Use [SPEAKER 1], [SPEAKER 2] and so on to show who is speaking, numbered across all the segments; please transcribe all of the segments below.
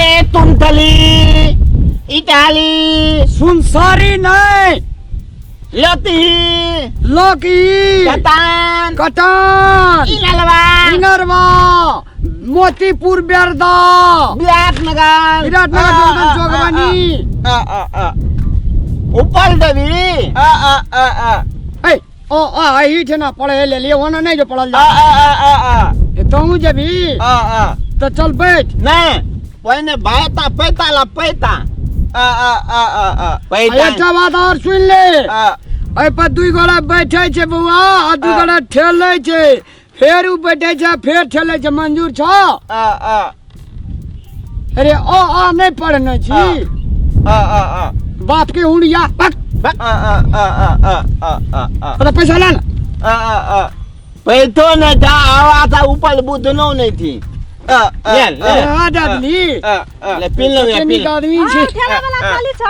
[SPEAKER 1] ए तुमथली इटाली
[SPEAKER 2] सुनसारी नहीं
[SPEAKER 1] लती
[SPEAKER 2] लकी
[SPEAKER 1] कतान
[SPEAKER 2] कटान
[SPEAKER 1] इनलवा
[SPEAKER 2] इनरवा मोतीपुर बेरदा
[SPEAKER 1] विराटनगर
[SPEAKER 2] विराटनगर जोगबनी जोगबनी
[SPEAKER 1] आ आ आ ऊपर देवी आ आ आ आ
[SPEAKER 2] ए ओ आ एही ठेना पढ़े ले लिए ओना नहीं जो पढ़ल
[SPEAKER 1] आ
[SPEAKER 2] जा
[SPEAKER 1] आ आ आ
[SPEAKER 2] ए, तोहू जेबी
[SPEAKER 1] आ आ
[SPEAKER 2] तो चल बैठ
[SPEAKER 1] नहीं पहिने बायता पैता ला पैता आ आ आ आ आ
[SPEAKER 2] आ,
[SPEAKER 1] पैता
[SPEAKER 2] एकटा बात और सुन ले
[SPEAKER 1] आ
[SPEAKER 2] एहि पर दुई गोड़ा बैठे छै बौआ आ दुई गोड़ा ठेलै छै फेर उ बैठे छै फेर ठेलै छै मंजूर छौ
[SPEAKER 1] आ आ
[SPEAKER 2] अरे ओ आ नहि पढ़ने छी
[SPEAKER 1] आ आ आ
[SPEAKER 2] बाप के हुंडिया पक
[SPEAKER 1] आ आ आ आ आ आ आ आ
[SPEAKER 2] अरे पैसा ला ना
[SPEAKER 1] आ आ आ पैतो नहीं था आवा था ऊपर बुद्धनो नहीं थी आ आ ले ले
[SPEAKER 2] अरे आ दादली
[SPEAKER 1] आ आ ले पी लो
[SPEAKER 2] कते
[SPEAKER 1] पी
[SPEAKER 2] नीक आदमी छै
[SPEAKER 3] ठेला वाला खाली छ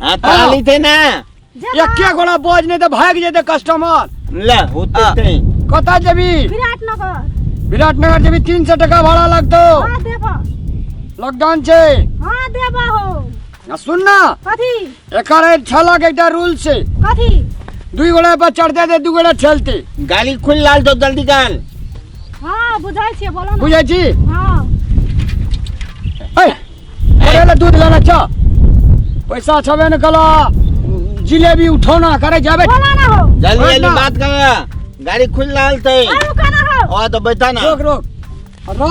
[SPEAKER 1] हां ताली थे ना
[SPEAKER 2] एके गोड़ा बोझ नहीं तऽ भागि जेतै कस्टमर
[SPEAKER 1] ले होते थे
[SPEAKER 2] कतऽ जेबी
[SPEAKER 3] विराटनगर
[SPEAKER 2] विराटनगर जेबी 300 टका भाड़ा लगतौ
[SPEAKER 3] हाँ देबा
[SPEAKER 2] लॉकडाउन छै
[SPEAKER 3] हाँ देबा हो
[SPEAKER 2] आ सुन ना
[SPEAKER 3] कथी
[SPEAKER 2] एकर एहि ठेलाके एकटा रूल छै
[SPEAKER 3] कथी
[SPEAKER 2] दुई गोड़ा पर चढ़ते ते दू गोड़ा ठेलते
[SPEAKER 1] गाड़ी खुल लाल तो जल्दी कर
[SPEAKER 3] हाँ बुझाइ छियै बोलो ना
[SPEAKER 2] बुझै छी
[SPEAKER 3] हाँ
[SPEAKER 2] ए अरे ले दूध लेना छ पैसा छबे ने कला जिलेबी उठौना करे जाबे
[SPEAKER 3] बोला ना हो
[SPEAKER 1] जल्दी
[SPEAKER 2] बैठ
[SPEAKER 1] जल्दी
[SPEAKER 2] ना।
[SPEAKER 1] बात कर गाड़ी खुल लाल थे
[SPEAKER 3] अरे रुका ना हो
[SPEAKER 1] और तो बैठा ना
[SPEAKER 2] रोक रोक रो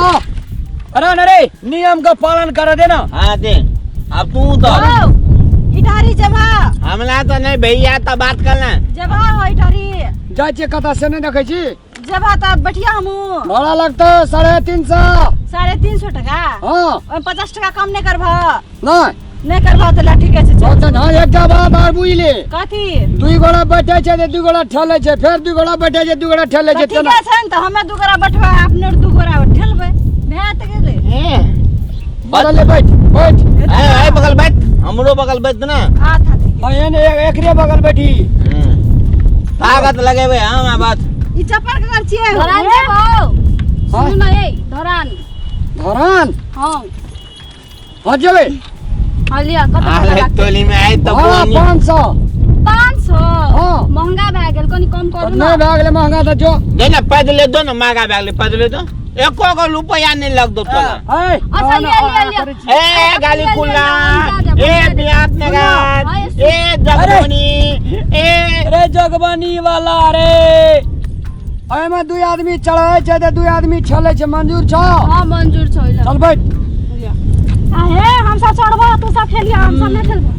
[SPEAKER 2] अरे न रे नियम का पालन कर देना
[SPEAKER 1] हाँ दे अब तू तो
[SPEAKER 3] हो इटारी जबा
[SPEAKER 1] हमला तो नहीं भैया तो बात करना
[SPEAKER 3] जबा हो इटारी
[SPEAKER 2] जाइ छियै कतऽ से नहि देखै छी
[SPEAKER 3] जबा तऽ बैठिया हमहूँ
[SPEAKER 2] भाड़ा लगतौ 350।
[SPEAKER 3] 350 टका।
[SPEAKER 2] हाँ।
[SPEAKER 3] ओहिमे 50 टका कम नहि करबह?
[SPEAKER 2] नहि।
[SPEAKER 3] नहि करबह तऽ ला ठीके छै, चल।
[SPEAKER 2] अच्छा, हाँ, एकटा बात आर बुझि ले।
[SPEAKER 3] कथी?
[SPEAKER 2] दुई गोड़ा बैठे छै तऽ दू गोड़ा ठेलै छै, फेर दू गोड़ा बैठे छै, दू गोड़ा ठेलै छै।
[SPEAKER 3] तऽ ठीके छै ने, तऽ हमे दू गोड़ा बैठबै, अपने दू गोड़ा ठेलबै, भए तऽ गेलै।
[SPEAKER 2] बगल ले बैठ बैठ।
[SPEAKER 1] ए ए बगल बैठ, हमरो बगल बैठ ना।
[SPEAKER 3] अच्छा ठीक।
[SPEAKER 2] हाँ, एने एकरे बगल बैठी।
[SPEAKER 1] ताकत लगेबै हम बात।
[SPEAKER 3] ई चप्पल ककर छियै?
[SPEAKER 4] धरान जेबौ।
[SPEAKER 2] हाँ।
[SPEAKER 4] सुनू ने ए धरान।
[SPEAKER 2] धरान?
[SPEAKER 4] हाँ।
[SPEAKER 2] हाँ जेबै।
[SPEAKER 4] हाँ लिअ, कत
[SPEAKER 1] आ
[SPEAKER 4] टका लागतै?
[SPEAKER 1] टोली में आइ तऽ
[SPEAKER 2] हाँ,
[SPEAKER 1] बोनी।
[SPEAKER 2] 500।
[SPEAKER 4] 500?
[SPEAKER 2] हाँ।
[SPEAKER 4] महंगा भए गेल, कनि कम करू
[SPEAKER 2] नहि
[SPEAKER 4] ने।
[SPEAKER 2] भए गेलै महंगा तऽ जो।
[SPEAKER 1] दे ना पैदले दो ना, महंगा भए गेलै पैदले दो, एको गो रुपया नहीं लग दो तोरा।
[SPEAKER 2] है,
[SPEAKER 4] अच्छा,
[SPEAKER 2] ना,
[SPEAKER 4] लिअ,
[SPEAKER 2] ना,
[SPEAKER 4] लिअ, लिअ।
[SPEAKER 2] करै छी।
[SPEAKER 1] ए गाली खुला ए बियात नगर ए जगबनी ए।
[SPEAKER 2] अरे जगबनी वाला रे, एहिमे दुई आदमी चढ़ै छै तऽ दुई आदमी छलै छै, मंजूर छौ?
[SPEAKER 4] हाँ मंजूर छौ।
[SPEAKER 2] चल बैठ।
[SPEAKER 3] आ हे, हम सब चढ़बो, तू सब खेलिया, हम सब नहि खेलबो।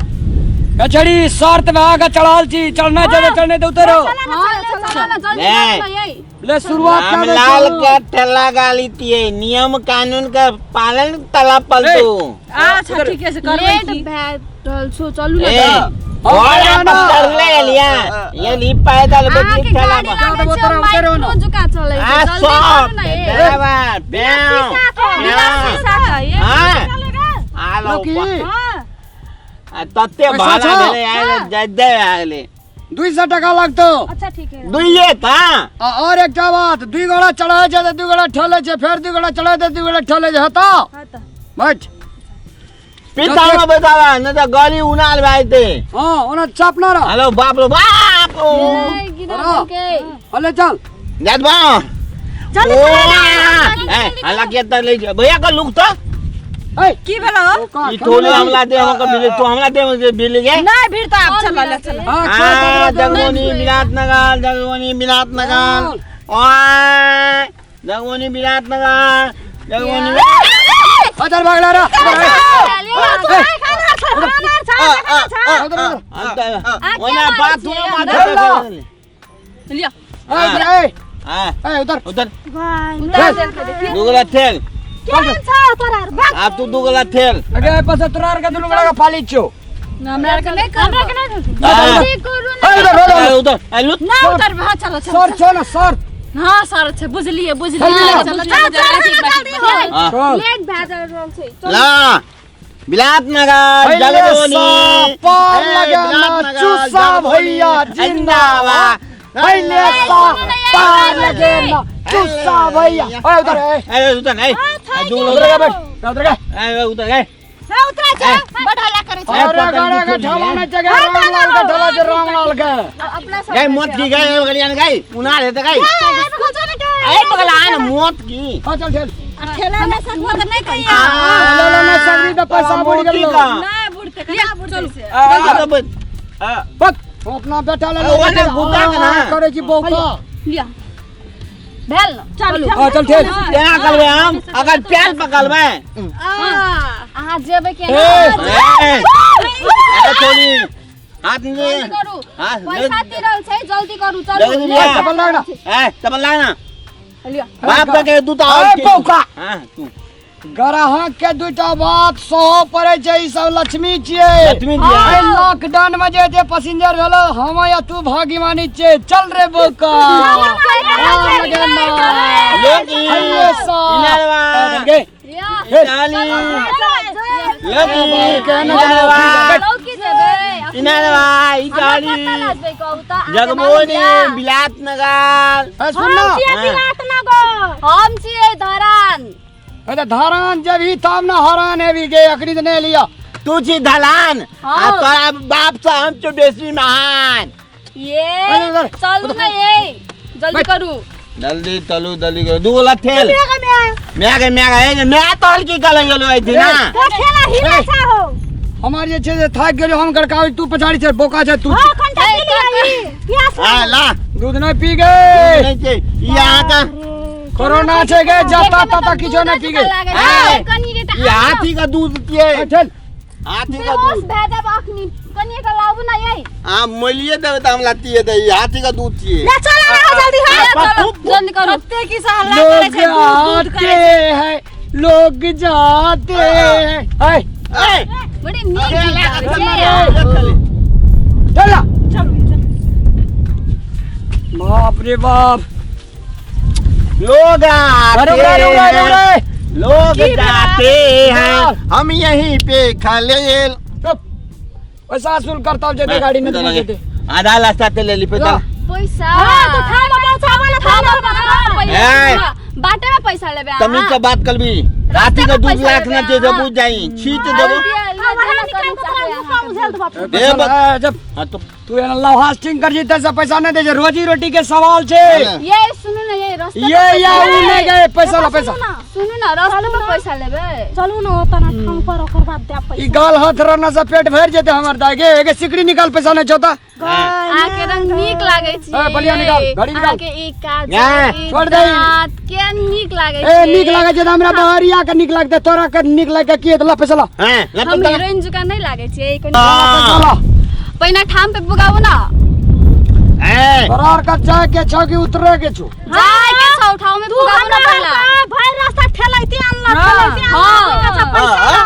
[SPEAKER 2] कचड़ी शर्त भए के चढ़ल छी, चढ़ना छै तऽ चढ़ने तऽ उतरो।
[SPEAKER 4] हाँ चल ना, जल्दी
[SPEAKER 1] नहीं।
[SPEAKER 4] चल ना ये।
[SPEAKER 2] ले शुरुआत कर दे।
[SPEAKER 1] रामलाल के ठेला गाली तिये नियम कानून का पालन तला पलटू।
[SPEAKER 3] अच्छा ठीके छै, करबै
[SPEAKER 4] लेट
[SPEAKER 3] की।
[SPEAKER 4] भए रहल छौ, चलू ने।
[SPEAKER 1] ए
[SPEAKER 4] तऽ
[SPEAKER 1] और आप चढ़ले लिया ये ली पैदल
[SPEAKER 4] अहाँके
[SPEAKER 1] बैठी ठेला
[SPEAKER 4] गाड़ी
[SPEAKER 1] पर।
[SPEAKER 4] लागै छै
[SPEAKER 2] उतरो, उतरो ना।
[SPEAKER 4] माइक्रो जकाँ चलै छै,
[SPEAKER 1] आ
[SPEAKER 4] जल्दी
[SPEAKER 1] सब
[SPEAKER 4] करू ने ए।
[SPEAKER 1] ड्राइवर प्याव
[SPEAKER 4] बिना शीशा के ये।
[SPEAKER 1] हां आ लो
[SPEAKER 2] लोकी
[SPEAKER 3] हाँ।
[SPEAKER 1] आ तते
[SPEAKER 2] पैसा
[SPEAKER 1] भाड़ा
[SPEAKER 2] छौ?
[SPEAKER 1] भेलै आइ जदे आइले।
[SPEAKER 2] 200 टका लगतौ।
[SPEAKER 3] अच्छा ठीक है।
[SPEAKER 1] दुइये था।
[SPEAKER 2] आ और एकटा बात, दुई गोड़ा चढ़ै छै तऽ दुई गोड़ा ठेलै छै, फेर दुई गोड़ा चढ़ै छै दुई गोड़ा ठेलै छै, हेतौ?
[SPEAKER 3] हाँ तऽ।
[SPEAKER 2] बैठ।
[SPEAKER 1] पिता में बैठावा नहीं तो गाड़ी उनाल भाई ते।
[SPEAKER 2] हाँ ओना चाप ना रह।
[SPEAKER 1] हेलो बाप रे बाप।
[SPEAKER 4] ए, गिरा
[SPEAKER 2] हाँ।
[SPEAKER 4] देलकै।
[SPEAKER 2] अले चल।
[SPEAKER 1] जात बा।
[SPEAKER 3] जल्दी
[SPEAKER 1] ओ,
[SPEAKER 3] चला।
[SPEAKER 1] ए हला के त ले जा भैया का लुक तो।
[SPEAKER 2] ए
[SPEAKER 3] की भेलो?
[SPEAKER 1] ई टोले हमला दे हमका बिल तो हमला दे मुझे बिल गे।
[SPEAKER 3] नहीं भीड़ तो आप चला ले चला।
[SPEAKER 2] हाँ,
[SPEAKER 1] आ
[SPEAKER 2] चल, चल, चल,
[SPEAKER 1] जगमोनी विराटनगर जगमोनी विराटनगर ओए जगमोनी विराटनगर जगमोनी
[SPEAKER 2] उधर भागला रे। उधर उधर।
[SPEAKER 1] ओना बात तू मार
[SPEAKER 4] लिअ।
[SPEAKER 2] ए उधर ए।
[SPEAKER 1] हां
[SPEAKER 2] ए उधर।
[SPEAKER 1] उधर।
[SPEAKER 4] उतार देलकै देखिए।
[SPEAKER 1] दुगला ठेल। अब तू दुगला ठेल।
[SPEAKER 2] अगे पस तोरा के दुनू गोड़ा के फाली छौ।
[SPEAKER 4] हमरा आरके नहि करब। हमरा के नहि
[SPEAKER 1] हाँ।
[SPEAKER 4] जल्दी करू ने।
[SPEAKER 2] ए उधर उधर।
[SPEAKER 1] उधर ए लुट
[SPEAKER 3] ना उतर हां चलो चलो।
[SPEAKER 2] सर छौ ना सर।
[SPEAKER 3] हां सर छै, बुझलिए बुझलिए।
[SPEAKER 2] चल,
[SPEAKER 3] चलो चलो जल्दी हो।
[SPEAKER 1] हां
[SPEAKER 2] चल।
[SPEAKER 4] लेट भए जा रहल छै, चलू।
[SPEAKER 1] ला विराटनगर
[SPEAKER 2] पहिले
[SPEAKER 1] जगमोनी
[SPEAKER 2] सा पार
[SPEAKER 1] ए,
[SPEAKER 2] लगे ना
[SPEAKER 1] विराटनगर,
[SPEAKER 2] चूसा
[SPEAKER 1] जगमोनी,
[SPEAKER 2] भैया जिंदाबाद। पहिले सा पार लगे ना चूसा भैया। ए उधर ए।
[SPEAKER 1] ए उधर ए
[SPEAKER 2] उधर गए बैठ, उधर गए।
[SPEAKER 1] ए उधर गए।
[SPEAKER 3] हे उतरा छै बड़ हल्ला करै छै।
[SPEAKER 2] अरे गाड़ा के ठेला नहीं छै रामलाल के ठेला छै रामलाल के।
[SPEAKER 4] अपना सब
[SPEAKER 1] गई मौत की गई बगलियान गई उना रे त गई। ए बगला न मौत की।
[SPEAKER 2] हां चल चल।
[SPEAKER 3] ठेला में सकबो त नहीं कहिया।
[SPEAKER 2] ले ले ना सगरी त पैसा बुड़ गेलो।
[SPEAKER 3] ना बुड़ते कना बुड़ते से।
[SPEAKER 1] आ तो
[SPEAKER 2] बक अपना बेटा ले
[SPEAKER 1] ओ ने गुदा के ना
[SPEAKER 2] करे छी बौका।
[SPEAKER 4] लिया भेल न।
[SPEAKER 3] चल।
[SPEAKER 2] हां चल ठेल।
[SPEAKER 1] केना करबै हम अगर प्याल पकड़बै?
[SPEAKER 4] अहाँ जेबै के?
[SPEAKER 1] ए छोड़ी हाथ में
[SPEAKER 4] करू
[SPEAKER 1] हाथ
[SPEAKER 4] पैसा तिरल छै, जल्दी करू चलू।
[SPEAKER 1] जल्दी
[SPEAKER 4] ले।
[SPEAKER 1] लिया।
[SPEAKER 2] चप्पल लाग ना।
[SPEAKER 1] ए चप्पल लाग ना।
[SPEAKER 4] लिया।
[SPEAKER 1] बाप के दूटा और
[SPEAKER 2] ए बौका।
[SPEAKER 1] हां तू
[SPEAKER 2] ग्राहक के दुटा बात सहो पड़े छै, ई सब लक्ष्मी छियै।
[SPEAKER 1] लक्ष्मी छियै।
[SPEAKER 2] ए लॉकडाउन में जे जे पैसेंजर भेलो हम या तू भाग्यवानी छियै। चल रे बौका।
[SPEAKER 1] लोकी इनारवा
[SPEAKER 4] लिया।
[SPEAKER 1] इनाली लोकी इनारवा
[SPEAKER 4] लौकी जेबै
[SPEAKER 1] इनारवा
[SPEAKER 4] हमरा
[SPEAKER 1] इटाली
[SPEAKER 4] कतऽ लाजबै कहू तऽ? अहाँके
[SPEAKER 1] जगमोनी
[SPEAKER 4] मालूम यऽ?
[SPEAKER 1] बिलात नगर।
[SPEAKER 2] ए सुन ना।
[SPEAKER 4] हम छियै धरान।
[SPEAKER 2] अरे धरान जब ही तब ना हरान हेबी गे, अखनी तऽ नहि लिया।
[SPEAKER 1] तू छी धलान
[SPEAKER 4] हाँ।
[SPEAKER 1] आ तोरा बाप से हम छौ बेसी महान।
[SPEAKER 4] ये
[SPEAKER 2] अरे, अरे,
[SPEAKER 4] चलू ना ये जल्दी करू।
[SPEAKER 1] जल्दी चलू जल्दी करू। दू गोला ठेल म्या के म्या के म्या तोल की कल गेलो आई थी ना।
[SPEAKER 3] ठेला हिला छा हो।
[SPEAKER 2] हमार जे छै से थाकि गेलियो हम गड़काबै, तू पछाड़ी छै बोका छै तू।
[SPEAKER 3] हां कंटा पी लिया प्यास।
[SPEAKER 1] आ ला
[SPEAKER 2] दूध नहीं पी गए।
[SPEAKER 1] नहीं छै ई अहाँ का
[SPEAKER 2] कोरोना छै गे जता तता किछो नहीं पी गए।
[SPEAKER 1] ए,
[SPEAKER 4] कनी
[SPEAKER 1] ई हाथी का दूध पिए।
[SPEAKER 2] चल
[SPEAKER 1] हाथी का
[SPEAKER 4] बेहोश
[SPEAKER 1] दूध
[SPEAKER 4] भए जाब अखनी, कनी के लाबू ना ये।
[SPEAKER 1] आ मोलिए देबे त हम लातिए दे ई हाथी का दूध पिए।
[SPEAKER 3] ले चल ना जल्दी। हां
[SPEAKER 4] जल्दी करू।
[SPEAKER 3] कते की से हल्ला करे
[SPEAKER 2] लोग
[SPEAKER 3] छै दूध दूध
[SPEAKER 2] आते
[SPEAKER 3] करे छै।
[SPEAKER 2] हैं लोग जाते हैं। ए
[SPEAKER 1] ए
[SPEAKER 4] बड़ी नीक गीत गाबै छै।
[SPEAKER 2] चल ना।
[SPEAKER 3] चलू।
[SPEAKER 2] बाप रे बाप।
[SPEAKER 1] लोग आते
[SPEAKER 2] अरे उड़ा रे, उड़ा रे, उड़ा रे।
[SPEAKER 1] लोग जाते हैं हम यहीं पे खले।
[SPEAKER 2] चुप। पैसा वसूल करता हूं जेते गाड़ी में जेते।
[SPEAKER 1] आधा रास्ता ते ले ली पैसा।
[SPEAKER 4] पैसा
[SPEAKER 3] हां तो थाम पहुंचावा ना
[SPEAKER 4] थाम
[SPEAKER 3] थाम
[SPEAKER 4] पैसा बाटे में पैसा लेबे।
[SPEAKER 1] तमीज से बात करबी। हाथी का दूध लाख ना दे देबू जाई छीट देबू। दे
[SPEAKER 2] जब
[SPEAKER 1] हां तो
[SPEAKER 2] तू एना लव हास्टिंग कर जीते से पैसा नहीं दे छै, रोजी रोटी के सवाल छै।
[SPEAKER 4] ये सुनू ना ये रास्ता
[SPEAKER 2] ये या उ नहीं गए पैसा ला पैसा।
[SPEAKER 4] सुनू ना रास्ता में पैसा लेबे।
[SPEAKER 3] चलू ना ओतना ठाम पर ओकर बाद दे
[SPEAKER 2] ई
[SPEAKER 3] पैसा।
[SPEAKER 2] गाल हाथ रहना से पेट भर जेते हमर दाई गे। एगे सिकड़ी निकाल पैसा नहीं छौता।
[SPEAKER 4] अहाँके रंग नीक लागै छै।
[SPEAKER 2] ए, बलिया निकाल, घड़ी निकाल।
[SPEAKER 4] अहाँके ई काज
[SPEAKER 1] ए,
[SPEAKER 2] छोड़ दे।
[SPEAKER 4] के नीक लागै
[SPEAKER 2] ए
[SPEAKER 4] छै।
[SPEAKER 2] नीक लागै छै त हमरा बहरिया के नीक लागतै, तोरा के नीक लागै की ला पैसा ला।
[SPEAKER 1] हां ला
[SPEAKER 4] हम
[SPEAKER 1] पैसा।
[SPEAKER 4] हीरोइन जुका नहीं लागै छै।
[SPEAKER 2] पैसा ला।
[SPEAKER 4] पहिना ठाम पे पुगाबू ना।
[SPEAKER 1] ए
[SPEAKER 2] तोरा आर का जाय के छौ कि उतरे के छौ?
[SPEAKER 4] जाय के छौ ठाम में
[SPEAKER 3] तू
[SPEAKER 4] पुगाबू ना
[SPEAKER 3] हमरा
[SPEAKER 4] पहिला।
[SPEAKER 3] भाई रास्ता ठेलैती अनला ठेलैती अनला अच्छा पैसा ला।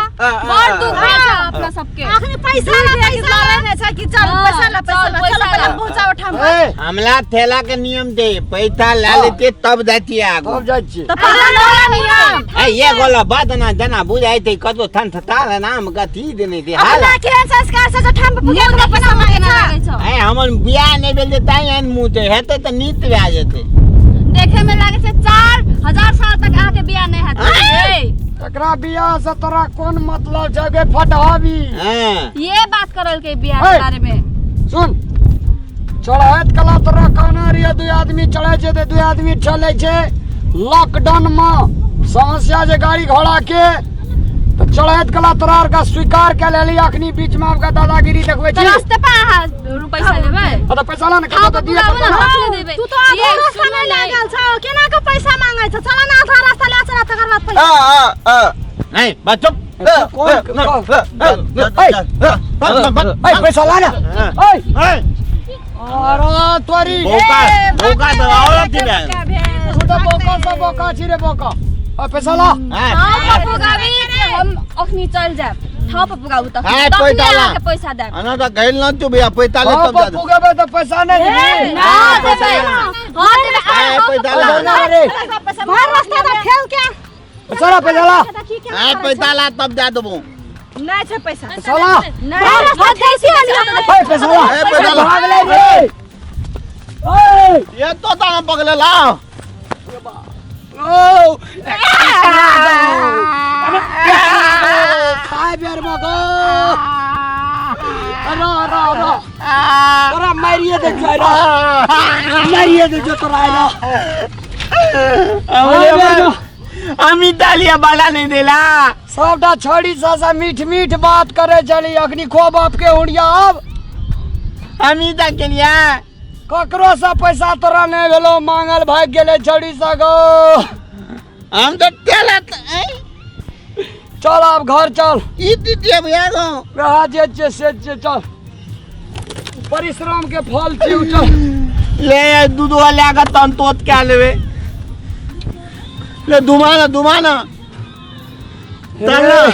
[SPEAKER 4] बड़ दुख होइ छै अपना सबके।
[SPEAKER 3] अखनी पैसा ला पैसा ला छै कि चल पैसा ला पैसा ला चल पहले पहुंचाओ ठाम पर।
[SPEAKER 2] ए
[SPEAKER 1] हमला थैला के नियम दे पैसा ला लेते तब जाती आगू।
[SPEAKER 2] तब जाइ छी।
[SPEAKER 3] त पहला ना नियम।
[SPEAKER 1] ए ये गोला बात ना जना बुझाई ते कतो थन थता नाम गति देने दे हाल।
[SPEAKER 3] अपना के संस्कार से जो ठाम पर पुगे
[SPEAKER 4] मुँह
[SPEAKER 3] पैसा मांगे
[SPEAKER 4] केना
[SPEAKER 3] छा।
[SPEAKER 4] लागै छौ?
[SPEAKER 1] ए हमर बियाह नहीं भेल ताई एहन मुँह ते हेतै त नीत भए जेतै।
[SPEAKER 4] देखे में लागै छै 4000 साल तक अहाँके बियाह नहीं हेतै।
[SPEAKER 2] एकरा बियाह से तोरा कोन मतलब छै गे फटहाबी?
[SPEAKER 1] हां
[SPEAKER 4] ये बात करल के बियाह के
[SPEAKER 2] ए!
[SPEAKER 4] बारे में।
[SPEAKER 2] सुन चढ़ैत कला तोरा कहना रहिए दू आदमी चढ़ै छै तऽ दू आदमी चलै छै। लॉकडाउन में समस्या जे गाड़ी घोड़ा के तऽ चढ़ैत कला तोरा आर के स्वीकार के लेली। अखनी बीच में आपका दादागिरी देखबै
[SPEAKER 4] तऽ
[SPEAKER 2] छी।
[SPEAKER 4] रास्ते पर अहाँ पैसा लेबै?
[SPEAKER 2] हाँ तऽ पैसा ला ने
[SPEAKER 4] ठाम
[SPEAKER 2] कतऽ
[SPEAKER 4] पर
[SPEAKER 2] तऽ दिए
[SPEAKER 4] पुगाबू ना
[SPEAKER 2] पड़तौ ना।
[SPEAKER 4] तखने देबै।
[SPEAKER 3] तू तो आधा
[SPEAKER 4] ये
[SPEAKER 3] रास्ता
[SPEAKER 4] सुनू
[SPEAKER 3] नहीं
[SPEAKER 4] ने।
[SPEAKER 3] लागल छौ केना के पैसा मांगे छौ? चल ना आधा रास्ता ले चल तकर बाद पैसा।
[SPEAKER 1] आ आ नहीं बस चुप।
[SPEAKER 2] ए पैसा ला ना। ए अरे तोरी
[SPEAKER 1] बोका बोका तो औरत ही है।
[SPEAKER 2] तू तऽ बोका से बोका छी रे बोका। ए पैसा ला।
[SPEAKER 4] ठाम पर पुगाबी हम अखनी चल जायब। ठाम पर पुगाबू तखने
[SPEAKER 1] हाँ,
[SPEAKER 4] तखने
[SPEAKER 1] पैसा ला।
[SPEAKER 4] अहाँके पैसा देब।
[SPEAKER 1] अना तो गइल न तू भैया पैसा ले
[SPEAKER 2] हाँ
[SPEAKER 1] तब जा।
[SPEAKER 2] पुगेबै तऽ पैसा नहीं देबी।
[SPEAKER 4] ना देबै। हाँ देबै।
[SPEAKER 1] ए पैसा ला।
[SPEAKER 2] पैसा ला रे।
[SPEAKER 3] भर रास्ता त ठेल के
[SPEAKER 2] पैसा ला पैसा ला।
[SPEAKER 1] ए पैसा ला तब जा देबो।
[SPEAKER 3] नहीं छै पैसा।
[SPEAKER 2] पैसा ला।
[SPEAKER 3] नहीं रास्ता ठेल के आनी।
[SPEAKER 2] ए पैसा ला।
[SPEAKER 1] ए पैसा ला।
[SPEAKER 2] भाग ले रे। ए
[SPEAKER 1] ये तो ताना पकड़े ला।
[SPEAKER 2] ओ खा आइ बेर में गो रो रो रो तोरा मारिए दे छो रो मारिए दे छो तोरा रो
[SPEAKER 1] हम इतालिया बाला नहीं देला।
[SPEAKER 2] सबटा छड़ी सा सा मीठ मीठ बात करे चली अखनी खो बाप के हुड़िया अब
[SPEAKER 1] हम इता के लिए
[SPEAKER 2] ककरो से पैसा तोरा नहीं भेलो मांगल भाग गेले छड़ी सा गो।
[SPEAKER 1] हम तो तेलत
[SPEAKER 2] चल अब घर चल।
[SPEAKER 1] ई दीजिए भैया गो
[SPEAKER 2] रहा जे जे से जे चल परिश्रम के फल छी चल
[SPEAKER 1] ले दूध वाले का तन तोत क्या लेवे ले दुमाना दुमाना चल।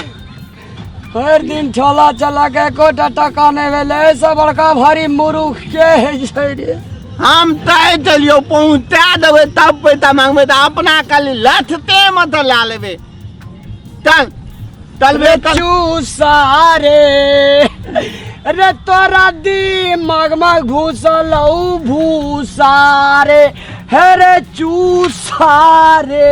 [SPEAKER 2] हर दिन छोला चला के एकोटा टका नहीं भेलै एहिसँ बड़का भारी मुरुख के होइ छै रे।
[SPEAKER 1] हम तय चलियो पहुंचा देबै तब पैसा मांगबै तऽ अपना खाली लथते मत ला लेबै। चल चल बे चल।
[SPEAKER 2] चूसा रे रे तोरा दिमाग में घुसल भूसा रे हे रे चूसा रे।